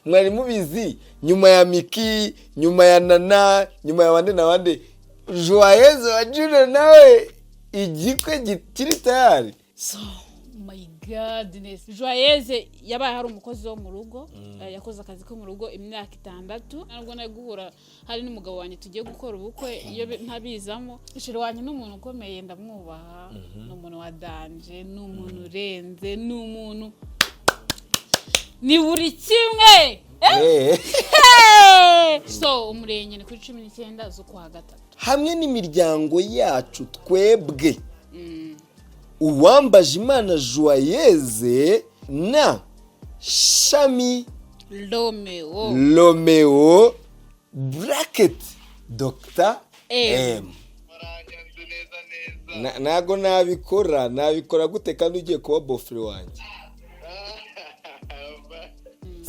Mwari mubizi, nyuma ya Miki, nyuma ya Nana, nyuma ya bande na bande, Joyeuse wa Juno nawe igikwe kiri tayari. So my goodness, Joyeuse yabaye hari umukozi wo mu rugo, yakoze akazi ko mu rugo imyaka 6. Ntabwo nari guhura hari n'umugabo wanjye tugiye gukora ubukwe iyo ntabizamo. Chéri wanjye ni umuntu ukomeye, ndamwubaha, ni umuntu wa danger, ni umuntu urenze, ni umuntu, ni buri kimwe. Eh. So umurenge ni kuri 19 z'ukwa gatatu. Hamwe n'imiryango yacu twebwe, Uwambaje Imana Joyeuse na Shami Romeo. Romeo bracket Dr M. M. Muranyanze neza neza. Ntago nabikora gute kandi ugiye kuba beau-frère wanjye?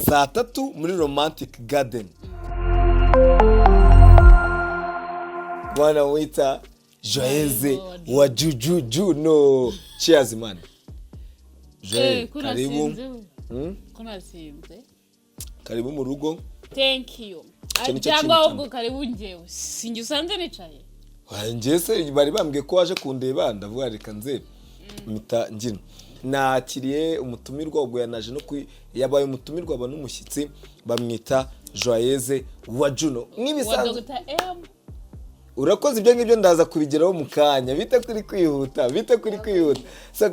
Saa 3 muri Romantic Garden, bwana wita Joyeze wa Juju Juno. Cheers, man. Joyeux, Ko karibu. nasinze we. Hmm? Ko nasinze. Karibu mu rugo. Thank you. Icyo nicyo Cyangwa kintu ahubwo karibu njyewe, sinjye usanze nicaye. Njye se bari bambwiye ko waje kundeba, ndavuga reka nze mpita ngina. Nakiriye umutumirwa, ubwo yanaje no kwi yabaye umutumirwa, aba n'umushyitsi, bamwita Joyeze wa Juno. Wa Nk'ibisanzwe. Dr M. Urakoze, ibyo ngibyo ndaza kubigeraho mu kanya. Bite kuri kwihuta, bite kuri kwihuta. So,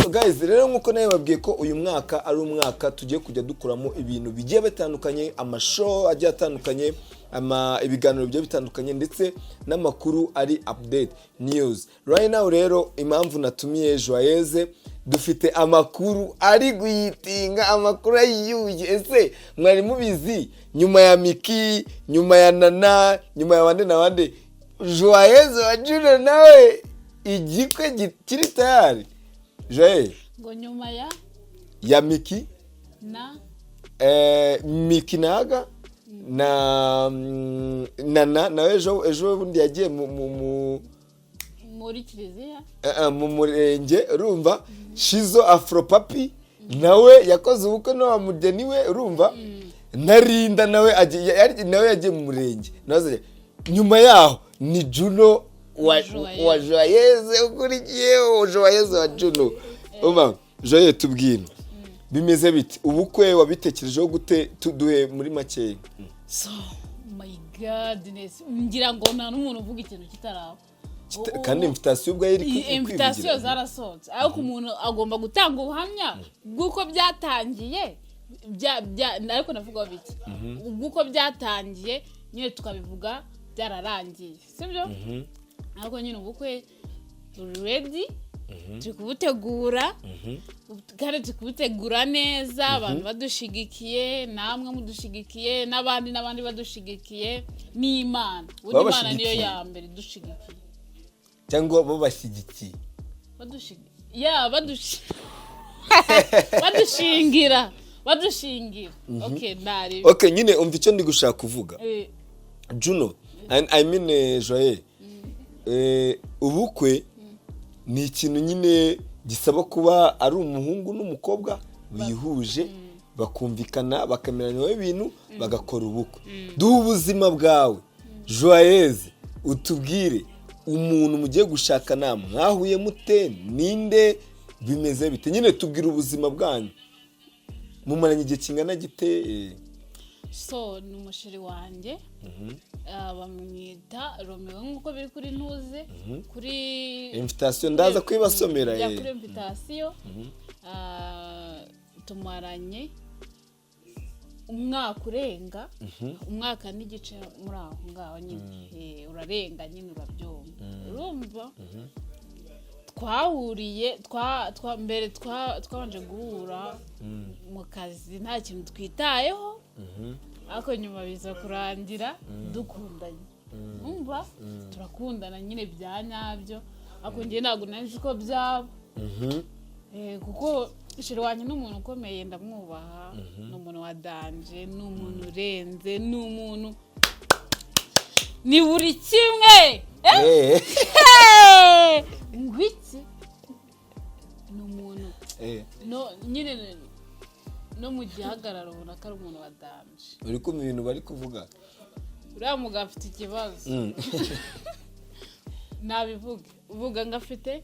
So guys, rero nkuko nawe babwiye ko uyu mwaka ari umwaka tugiye kujya dukuramo ibintu bigiye bitandukanye, amashow agiye atandukanye, ibiganiro bigiye bitandukanye, ndetse n'amakuru ari update news right now. Rero impamvu natumiye Joyeze, dufite amakuru ari guhitinga, amakuru ayiyuye. Ese mwari mubizi, nyuma ya Miki, nyuma ya Nana, nyuma ya bande na bande, Joyeuse wa Juno nawe igikwe kiri tayari? Joyeuse. Ngo nyuma ya Ya Miki na Miki naga na Nana nawe ejo bundi yagiye mu muri kiliziya. Mu murenge, urumva Shizo Afropapi nawe yakoze ubukwe n'uwa mugeni we, urumva Narinda nawe nawe yagiye mu murenge nawe nyuma yaho ni Juno wa Joyeuse. Wa Joyeuse ukurikiye, Joyeuse wa Juno. Umva Joyeuse, tubwire bimeze bite, ubukwe wabitekerejeho gute? Tuduhe muri makeya. So my goodness, ngira ngo nta n'umuntu uvuga ikintu kitaraba. Kandi invitation ubwayo iri Iyi invitation kwivugira. zarasohotse, ariko umuntu agomba gutanga ubuhamya bw'uko byatangiye, ariko navuga bike bw'uko byatangiye nyine, tukabivuga byararangiye, sibyo? Ariko nyine ubukwe turi ready, turi kubutegura kandi turi kubutegura neza, abantu badushigikiye, namwe mudushigikiye, n'abandi n'abandi badushigikiye, n'Imana. Ubundi Imana niyo Babashigikiye? ya mbere idushigikiye. Cyangwa babashyigikiye? Ya, badushingira, badushingira. Okay, ntari Okay, nyine umva icyo ndi gushaka kuvuga. Juno, I mean, Joye, ubukwe ni ikintu nyine gisaba kuba ari umuhungu n'umukobwa bihuje, bakumvikana, bakameranywaho ibintu, bagakora ubukwe. Duhe ubuzima bwawe Joyeuse, utubwire umuntu mugiye gushakana mwahuye mute, ninde, bimeze bite? Nyine tubwire ubuzima bwanyu, mumaranye igihe kingana gite? So ni umuchéri wanjye. Bamwita Romeo nk'uko biri kuri ntuze, kuri Invitation ndaza kuyibasomera. Ya, kuri invitation. Tumaranye umwaka urenga, umwaka n'igice muri aho ngaho nyine. Urarenga nyine, urabyumva. Urumva twahuriye mbere twabanje guhura mu kazi, nta kintu twitayeho, ariko nyuma biza kurangira dukundanye. Umva, turakundana nyine bya nyabyo, ariko njye ntabwo nari nzi ko byaba. Kuko chéri wanjye ni umuntu ukomeye, ndamwubaha, ni umuntu wa danger, ni umuntu urenze, ni umuntu, ni buri kimwe. Hey! Ngwiki, ni umuntu no nyine. No mu gihagararo ubona ko ari umuntu wa danger. Uri kumva ibintu bari kuvuga? Uriya mugabo afite ikibazo. Nabivuge, uvuga ngo afite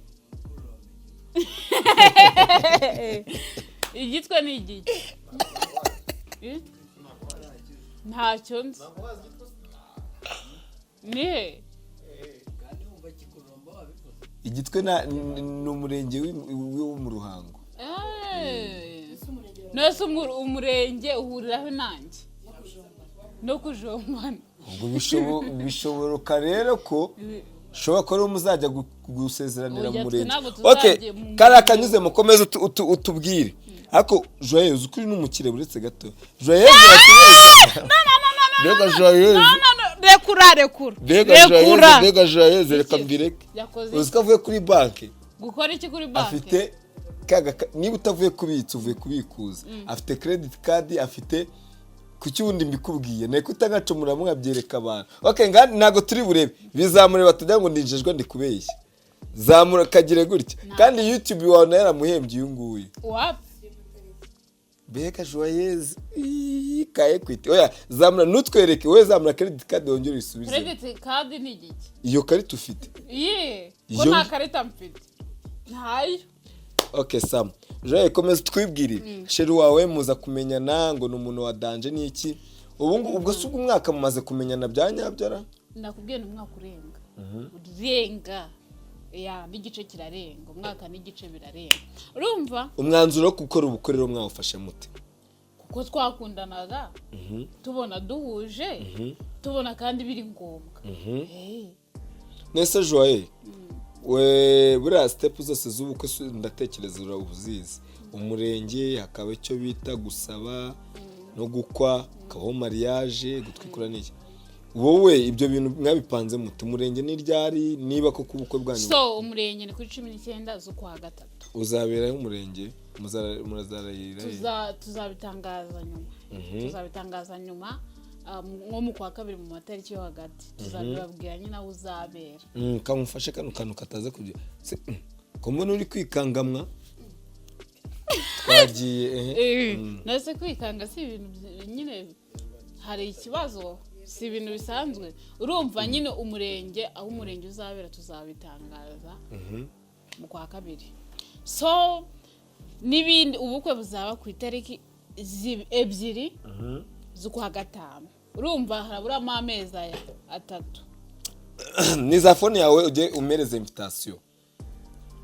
igitwe ni igiki? Eh? Ntacyo nzi, ni he? Igitwe ni umurenge wo mu Ruhango. Eh. Nose umurenge uhuriraho nanjye no kujombana? Ubwo bishoboka rero ko ushobora kuba ariwo muzajya gusezeranira Oya, mu twe murenge. ntabwo Okay, tuzajya mu kariya murenge. Kanyuze, mukomeze utubwire. Ariko Joyeuse, ukuri n'umukire, buretse gato, Joyeuse uratubeshya. Mbega Joyeuse! No, no, no, rekura, rekura. Mbega Joyeuse! Rekura. Mbega Joyeuse, reka mbireke. Yakoze Uzi ko avuye kuri banki? Gukora iki kuri banki? Afite niba utavuye kubitsa, uvuye kubikuza, afite credit card, afite. Kuki ubundi mbikubwiye neko utangacumura mwabyereka abantu? Okay, ntabwo turi burebe, bizamureba tujya ngo ninjejwe, ndi kubeshya. Zamura kagire gutya, kandi YouTube wawe nayo yaramuhembye uyu nguyu. Wapi. Mbega Joyeuse! Ii, ka Equity. Oya, zamura ntutwereke wowe, zamura credit card wongere uyisubize. Credit card ni igiki? Iyo karita ufite. Iye ko nta karita mfite, ntayo. Okay, Sam Joye, komeza twibwirire chéri wawe. Muza kumenyana ngo ni umuntu wa danger n'iki? Ubu ubwo si ubwo umwaka mumaze kumenyana bya nyabyo ra? Nakubwiye, ni umwaka urenga, urenga ya n'igice kirarenga, umwaka n'igice birarenga, urumva? Umwanzuro wo gukora ubukwe rero mwawufashe mute? Kuko twakundanaga, tubona duhuje, tubona kandi biri ngombwa. Eh. Nese Joye, we buriya step zose z'ubukwe ndatekereza uzizi: umurenge, hakaba icyo bita gusaba no gukwa, hakabaho mariage, gutwikura n'iki. Wowe ibyo bintu mwabipanze mute? Umurenge ni ryari, niba koko ubukwe bwanyu? So umurenge ni kuri 19 z'ukwa gatatu. Uzaberaho umurenge? Murazarayira he? Tuzabitangaza nyuma, tuzabitangaza nyuma, nko mu kwa kabiri, mu matariki yo hagati, tuzabibabwira nyine aho uzabera. Kamufashe kano kantu kataza kubyo. Ko mbona uri kwikangamwa, twagiye ehe. Nase kwikanga si ibintu nyine hari ikibazo? Si ibintu bisanzwe. Urumva nyine umurenge, aho umurenge uzabera tuzabitangaza mu kwa kabiri. So n'ibindi, ubukwe buzaba ku itariki 2 z'ukwa gatanu. Urumva haraburamo amezi aya 3. Ni za phone yawe, ujye umereza invitation.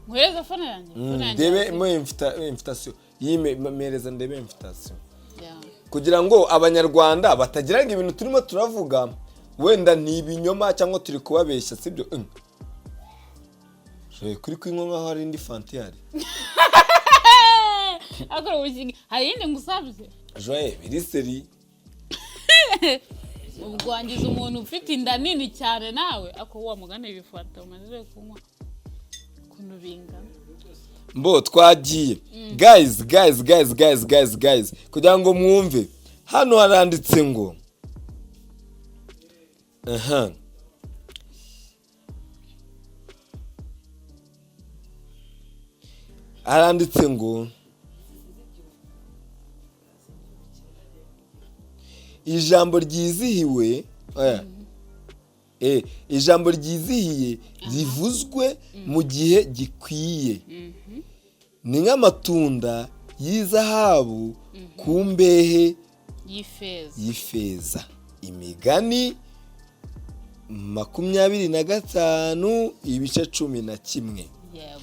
Nkohereza phone yanjye? Phone yanjye Ndebe hasi. mo invitation yime, mereza ndebe invitation. Yeah. Kugira ngo Abanyarwanda batagira ngo ibintu turimo turavuga wenda ni ibinyoma cyangwa turi kubabeshya, sibyo? Kuri kunywa nkaho hari indi fanta ihari. Akora ubugingo, hari iyindi ngusabye? Joye, biri seri. Ubwo wangiza umuntu ufite inda nini cyane nawe. Ako wa mugani, ibifanta umaze kunywa ukuntu bingana. Mbo twagiye, guys, guys, guys, guys, guys, guys, kugira ngo mwumve, hano haranditse ngo aha haranditse ngo ijambo ryizihiwe, oya. Ijambo ryizihiye rivuzwe mu gihe gikwiye ni nk'amatunda y'izahabu ku mbehe y'ifeza. Y'ifeza. Imigani 25 ibice 11. Yego.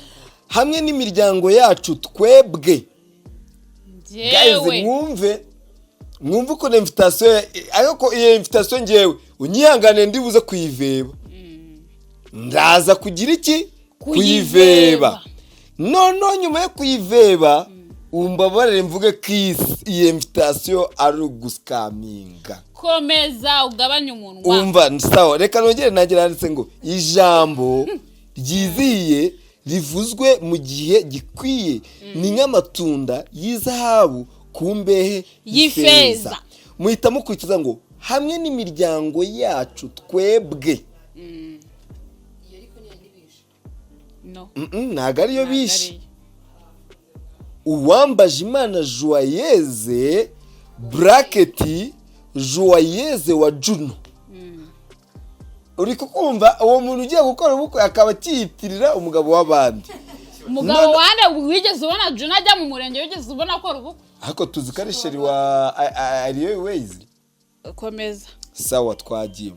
Hamwe n'imiryango yacu twebwe, guys, Njyewe. Mwumve ukuntu invitation, ariko iyo invitation ngewe unyihangane ndibuze kuyiveba, ndaza kugira iki? Kuyiveba. Noneho nyuma yo kuyiveba, umbabarire mvuge ko iyi invitation ari ugusikaminga. Komeza ugabanye umunwa. Umva, sawa, reka nongere nanjye. Nanditse ngo ijambo ryizihiye rivuzwe mu gihe gikwiye ni nk'amatunda y'izahabu ku mbehe y'ifeza. Muhita mukurikiza ngo hamwe n'imiryango yacu twebwe. No. Ntabwo ariyo Ntabwo bishe. ariyo. Uwambaje Imana Joyeuse, bracket, Joyeuse wa Juno. Uri kukumva? Uwo muntu ugiye gukora ubukwe akaba akiyitirira umugabo w'abandi. Umugabo wande? Wigeze ubona Juno ajya mu murenge? Wigeze ubona akora ubukwe? Ariko tuzi ko ari chéri wa Ariel Wayz. Komeza. Sawa, twagiye.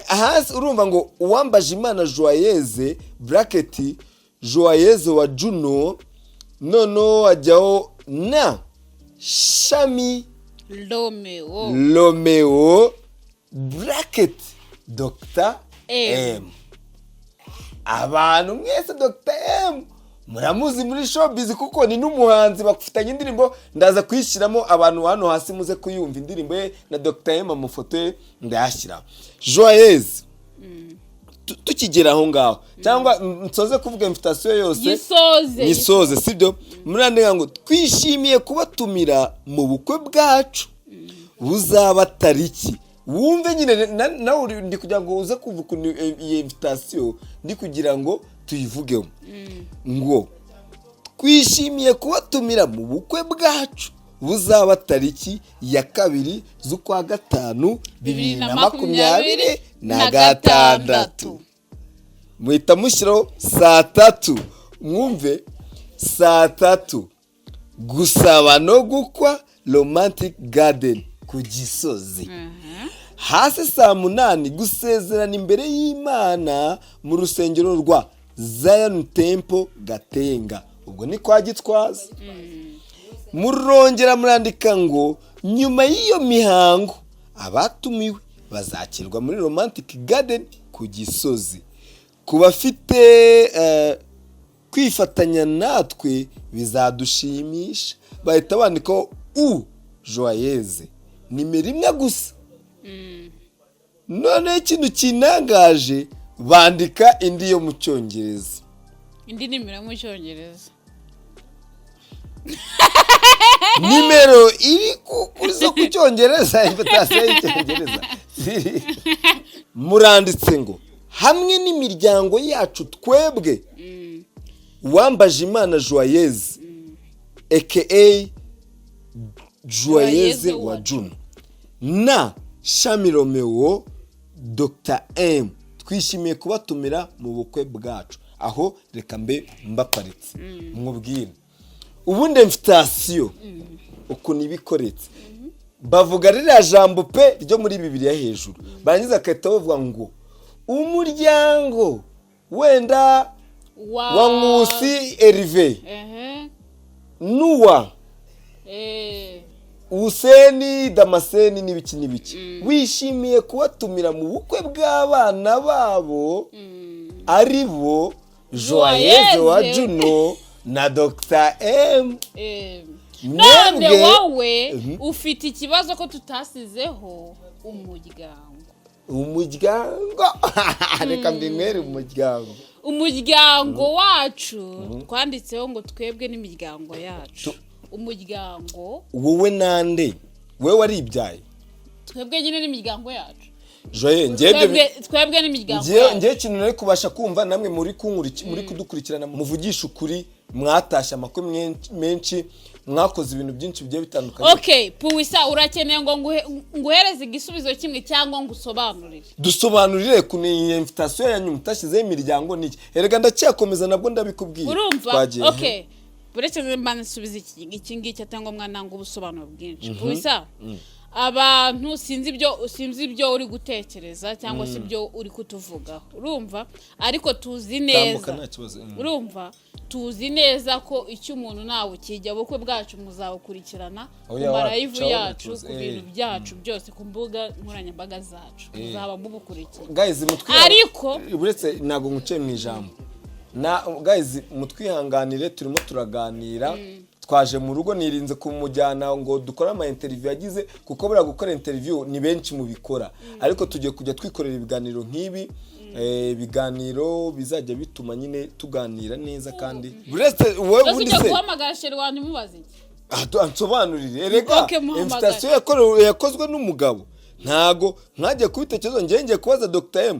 Hasi urumva ngo Uwambaje Imana Joyeuse, bracket, Joyeuse wa Juno, noneho hajyaho na Shami Romeo. Romeo, bracket, Dr M. M. Abantu mwese Dr M muramuzi muri showbiz, kuko ni n'umuhanzi, bafitanye indirimbo, ndaza kuyishyiramo. Abantu hano hasi muze kuyumva indirimbo ye na Dr M, amafoto ye ndayashyira. Joyeuse, tukigera aho ngaho, cyangwa nsoze kuvuga invitation yose? Gisoze. Nisoze, sibyo? Murandega ngo twishimiye kubatumira mu bukwe bwacu buzaba tariki, wumve nyine nawe ndi kugira ngo uze kumva ukuntu iyi invitation ndi kugira ngo tuyivugeho, ngo twishimiye kubatumira mu bukwe bwacu buzaba tariki ya 2 z'ukwa 5 2026, muhita mushyiraho saa 3. Mwumve, saa 3 gusaba no gukwa, Romantic Garden ku Gisozi. Hasi saa 8 gusezerana imbere y'Imana mu rusengero rwa Zion Temple Gatenga, ubwo ni kwa Gitwaza. Murongera murandika ngo nyuma y'iyo mihango abatumiwe bazakirwa muri Romantic Garden ku Gisozi. Ku bafite kwifatanya natwe bizadushimisha. Bahita bandikaho u Joyeuse, nimero imwe gusa. Noneho ikintu kinangaje, bandika indi yo mu Cyongereza. Indi nimero yo mu Cyongereza. Nimero iri kuri zo ku Cyongereza, invitation y'Icyongereza. Muranditse ngo hamwe n'imiryango yacu, twebwe Uwambaje Imana Joyeuse aka Joyeuse wa Juno na Shami Romeo Dr M, twishimiye kubatumira mu bukwe bwacu. Aho reka mbe mbaparitse, mwubwire ubundi invitation ukuntu iba ikoretse. Bavuga ririya jambo pe ryo muri Bibiliya hejuru, barangiza bagahita bavuga ngo umuryango wenda wa Nkusi Erive n'uwa Useni Damascene n'ibiki n'ibiki, wishimiye kubatumira mu bukwe bw'abana babo, ari bo Joyeuse wa Joyeuse. Juno na Dr M. None Mwebwe wowe ufite ikibazo ko tutasizeho umuryango? Umuryango, reka mbinywere umuryango. Umuryango wacu twanditseho ngo twebwe n'imiryango yacu, umuryango. Wowe nande? Wowe waribyaye? Twebwe nyine n'imiryango yacu. Joye, njyewe ibyo Twebwe n'imiryango ngewe yacu. Ngewe ikintu nari kubasha kumva, namwe muri kudukurikirana, muvugisha ukuri, mwatashye amakwe menshi, mwakoze ibintu byinshi bigiye bitandukanye. Okay, Puwisa, urakeneye ngo nguhereze igisubizo kimwe cyangwa ngusobanurire? Dusobanurire ukuntu iyi invitation yanyu mutashyizeho imiryango niki. Erega ndacyakomeza, nabwo ndabikubwiye. Urumva? Twagiye. Okay, uretse mba nsubiza iki ngiki, atari ngombwa nanga ubusobanuro bwinshi. Puwisa, abantu sinzi ibyo uri gutekereza cyangwa se ibyo uri kutuvugaho, urumva? Ariko tuzi Tambuka, neza. Nta kibazo. Urumva, tuzi neza ko icyo umuntu nawe ukijya, ubukwe bwacu muzabukurikirana ku Oya, ma live wacu, yacu, nta ku kibazo. bintu byacu byose, ku mbuga nkoranyambaga zacu, muzaba mubukurikira. Guys, Ariko- uretse ntabwo nguciye mu ijambo na guys, mutwihanganire, turimo turaganira, twaje mu rugo, nirinze kumujyana ngo dukore ama interview yagize, kuko buriya gukora interview ni benshi mu bikora, ariko tugiye kujya twikorera ibiganiro nk'ibi, ibiganiro bizajya bituma nyine tuganira neza. Kandi uretse wowe, Mbese ubundi ujya se guhamagara chéri wanjye umubaza iki? Ah, ansobanurire erega. Okay, muhamagare. Invitation yakozwe n'umugabo, ntago nkajya kubitekerezo. Ngiye ngiye kubaza Dr M.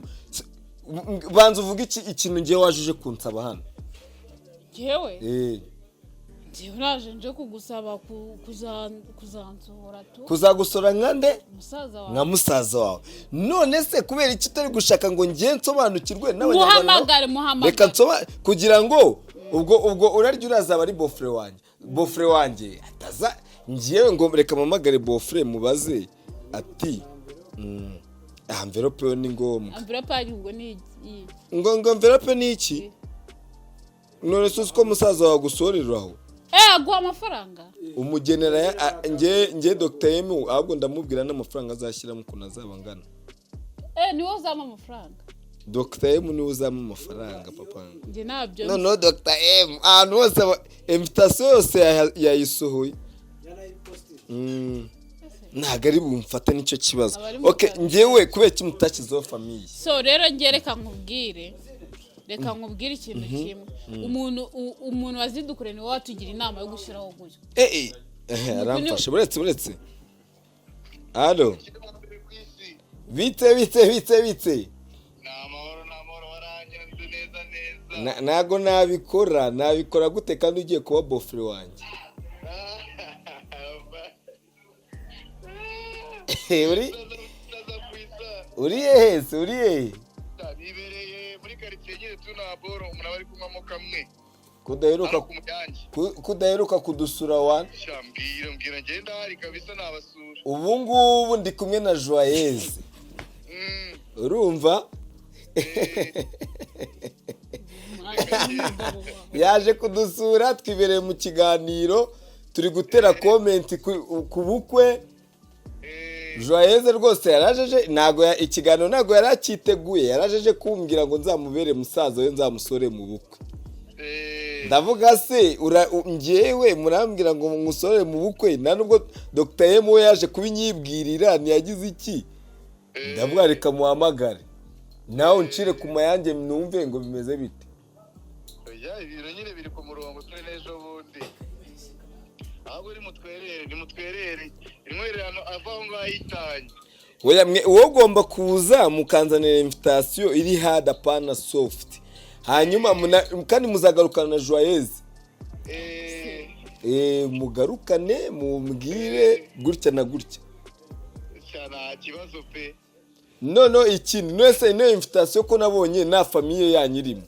Banza uvuge iki ikintu ngiye waje uje kunsaba hano. Njyewe? Eh. Njyewe naje nje kugusaba kuzansohora tu. Kuzagusora nkande? Musaza wawe. Nka musaza wawe. None se kubera iki utari gushaka ngo ngiye nsobanukirwe n'Abanyarwanda? Muhamagare, muhamagare. Reka nsoba kugira ngo ubwo urarya urazaba ari beau-frère wanjye, beau-frère wanjye ataza ngiyewe ngo reka mpamagare beau-frère mubaze ati enveloppe yo ni ngombwa. Enveloppe yanyu ubwo ni iyi? Ngo enveloppe ni iki? None se uzi ko musaza wawe agusoreraho? Eh, aguha amafaranga. Umugenera nge Dr M, ahubwo ndamubwira n'amafaranga azashyiramo ukuntu azaba angana. Eh, niwe uzampa amafaranga? Dr M niwe uzampa amafaranga, papa. Njye ntabyo nzi. Noneho Dr M ahantu hose invitation yose yayisohoye. Ntabwo ari bumfate, nicyo kibazo. Aba ari mu Okay. kazi. Ngewe kubera iki mutashyizeho famille? So rero njye reka nkubwire ikintu kimwe. Umuntu wazidukure niwe watugira inama yo gushyiraho gutyo. Eh eh eh, aramfashe. Buretse, buretse. Allo? Mbere ku isi. Bite, bite, bite, bite? Ni amahoro, ni amahoro, waranyanze neza neza. Ntago nabikora. Nabikora gute kandi ugiye kuba beau-frère wanjye? Uri Musaza kwisa. Uri hehe se? Uri hehe? Nibereye muri karitsiye nyine tunaboro, umuntu aba ari kunywamo kamwe. Kudaheruka Hano ku Muyange. Kudaheruka kudusura wa? Sha, mbwira, mbwira, ngenda hari kabisa nabasura. Ubu ngubu ndi kumwe na Joyeuse. Urumva? Yaje kudusura, twibereye mu kiganiro, turi gutera comment ku bukwe. Joyeuse rwose yarajeje, ntago ikiganiro ntago yari akiteguye, yarajeje kumbwira ngo nzamubere musaza we, nzamusore mu bukwe. Ndavuga se njyewe murambwira ngo musore mu bukwe, nta nubwo Dr M we yaje kubinyibwirira, ntiyagize iki. Ndavuga reka muhamagare nawe uncire ku mayange numve ngo bimeze bite. Oya, ibintu nyine biri ku murongo, turi n'ejo bundi. Ahubwo nimutwerere, nimutwerere intwererano ava aho ngaho ayitanye. Oya mwe, wowe ugomba kuza mukanzanira invitation iri hard, apana soft. Hanyuma kandi muzagarukana na Joyeuse. Mugarukane mumbwire gutya na gutya. Sha, nta kibazo pe. Noneho ikindi, mwese ino invitation ko nabonye nta famille yanyu irimo?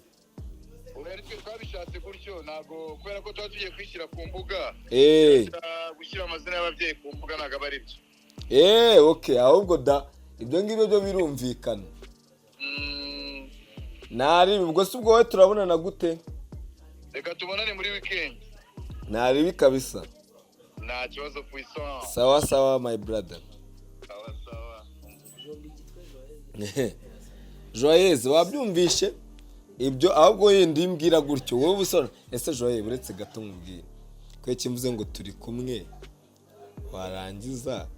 Oya, ari twe twabishatse gutyo, ntabwo kubera ko tuba tugiye kwishyira ku mbuga. Gushyira amazina y'ababyeyi ku mbuga ntabwo aba ari byo. Okay, ahubwo da ibyo ngibyo byo birumvikana. Nari ubwo si ubwo, wowe turabonana gute? Reka tubonane muri weekend. Naribi kabisa. Nta kibazo, puissant. Sawa sawa, my brother. Sawa sawa. Joyeuse, wabyumvishe ibyo? Ahubwo yindi mbwira gutyo wowe usora. Ese Joyeuse, uretse gato nkubwire ko iki mvuze ngo turi kumwe, warangiza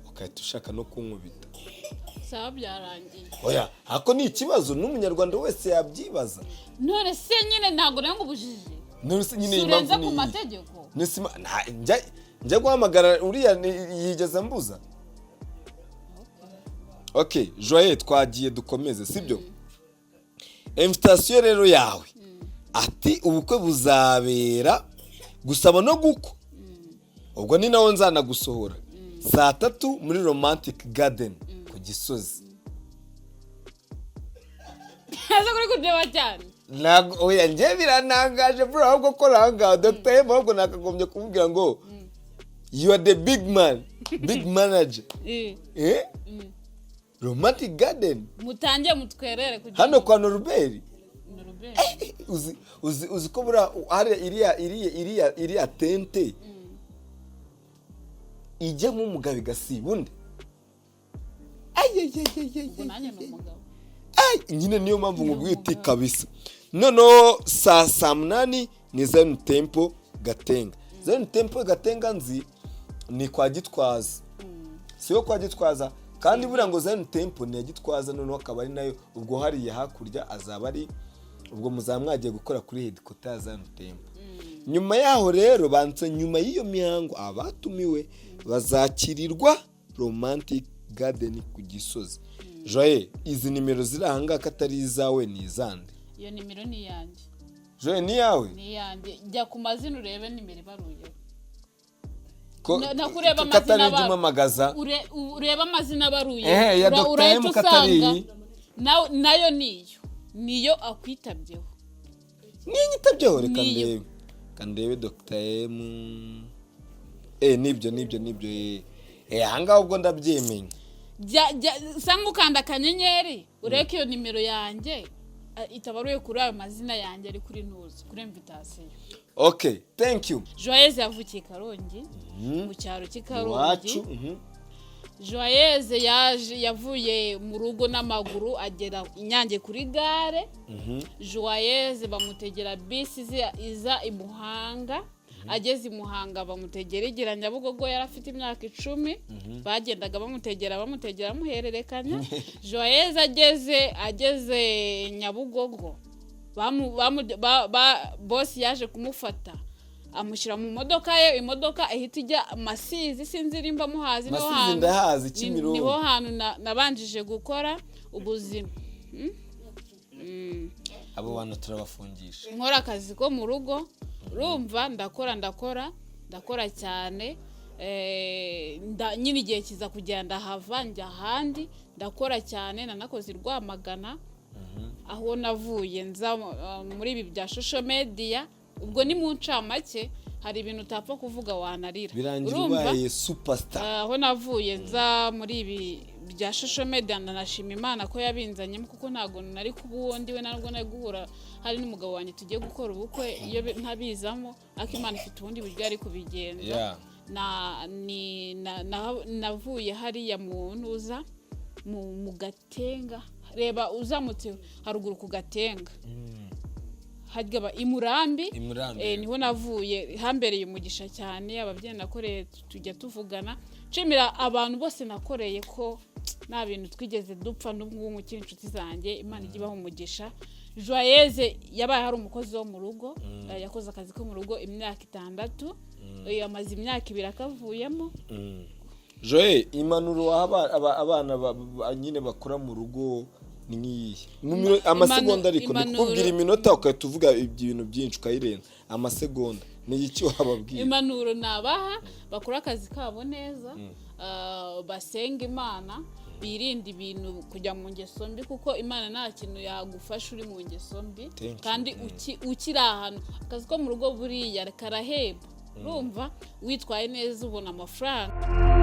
ugahita ushaka no kunkubita? Sawa, byarangiye. Oya, ako ni ikibazo n'Umunyarwanda wese yabyibaza. None se nyine ntabwo nawe ngo ubujije? None se nyine iyi Surenza mpamvu ku ni iyi? mategeko. None se njya guhamagara uriya yigeze ambuza? Okay Joye, twagiye, dukomeze sibyo? Invitation rero yawe ati ubukwe buzabera gusaba no gukwa, ubwo ni nawo nzanagusohora saa 3 muri Romantic Garden ku Gisozi. Ese kuri kureba cyane? Ntabwo, oya, njye birantangaje bro. Ahubwo ko ahangaha Dr M, ahubwo nakagombye kumubwira ngo you are the big man, big manager. Eh, Romantic Garden. Mutangiye mutwerere kugira Hano ngo kwa Norbert. Norbert. Uzi ko buriya hariya iriya tente ijyamo umugabo igasiba undi? Ubwo nanjye ni umugabo. Ay, nyine niyo mpamvu nkubwiye uti kabisa. Noneho saa 8 ni Zion Temple Gatenga. Zion Temple Gatenga nzi ni kwa Gitwaza, siyo kwa Gitwaza? Kandi buriya ngo Zion Temple ni iya Gitwaza, noneho akaba ari nayo ubwo hariya hakurya azaba ari ubwo muzaba mwagiye gukora kuri headquarter ya Zion Temple. Nyuma yaho rero banse, nyuma y'iyo mihango abatumiwe bazakirirwa Romantic Garden ku Gisozi. Joye, izi nimero ziri ahangaha ko atari izawe, ni izande? Iyo nimero ni iyanjye. Joye, ni yawe? Ni iyanjye. Jya ku mazina urebe nimero ibaruyeho. Ko Nakureba katari amazina ujya umamagaza. Urebe amazina abaruye. Ehe, ya Dr. Urahita M katari usanga iyi. Nayo niyo akwitabyeho. Niyo nyitabyeho? Reka Niyo. ndebe, reka ndebe Dr. M. Nibyo, nibyo, nibyo. Ahangaha ubwo ndabyemeye. Jya sanga ukanda akanyenyeri, urebe ko iyo nimero yanjye itabaruye kuri ayo mazina yanjye ari kuri ntuzi, kuri invitation. Okay, thank you. Joyeuse yavukiye i Karongi, mu cyaro cy'i Karongi. Iwacu. Joyeuse yaje, yavuye mu rugo n'amaguru agera i Nyange kuri gare. Joyeuse bamutegera bisi iza i Muhanga. Ageze i Muhanga bamutegera igira Nyabugogo. Yari afite imyaka 10. Bagendaga bamutegera, bamutegera, bamuhererekanya. Joyeuse ageze Nyabugogo, bosi yaje kumufata amushyira mu modoka ye. Imodoka ihita ijya Masizi. Sinzi nimba muhazi, niho Masizi ndahazi, Kimironko. Niho hantu nabanjije gukora ubuzima. Abo bantu turabafungisha. Nkora akazi ko mu rugo, urumva, ndakora, ndakora, ndakora cyane. Nyine igihe kiza kugenda ndahava njya ahandi, ndakora cyane. Nanakoze i Rwamagana, aho navuye nza muri ibi bya social media. Ubwo ni mu ncamake, hari ibintu utapfa kuvuga wanarira. Birangira Urumva? ubaye superstar. Aho navuye nza muri ibi bya social media, ndanashima Imana ko yabinzanyemo, kuko ntabwo nari kuba uwo ndiwe, ntabwo nari guhura hari n'umugabo wanjye tugiye gukora ubukwe iyo ntabizamo. Ariko Imana ifite ubundi buryo yari kubigenza. Na ni na, na, navuye hariya mu ntuza mu Gatenga. Reba uzamutse haruguru ku Gatenga, harya i Murambi. I Murambi. Niho navuye, hambereye umugisha cyane. Ababyeyi nakoreye tujya tuvugana. Nshimira abantu bose nakoreye ko nta bintu twigeze dupfa, n'ubwo ngubu mukiri inshuti zanjye. Imana ijya ibaha umugisha. Joyeuse yabaye hari umukozi wo mu rugo. Yakoze akazi ko mu rugo imyaka 6. Amaze imyaka 2 akavuyemo. Joye, impanuro waha abana nyine bakora mu rugo ni nk'iyihe? Amasegonda ariko ni kukubwira iminota ugahita uvuga ibintu byinshi ukayirenza. Amasegonda, ni iki wababwira? Impanuro nabaha: bakore akazi kabo neza, basenga Imana, birinde ibintu kujya mu ngeso mbi, kuko Imana nta kintu yagufasha uri mu ngeso mbi. Thank you. Kandi ukiri ahantu, akazi ko mu rugo buriya karahemba. Urumva, witwaye neza ubona amafaranga.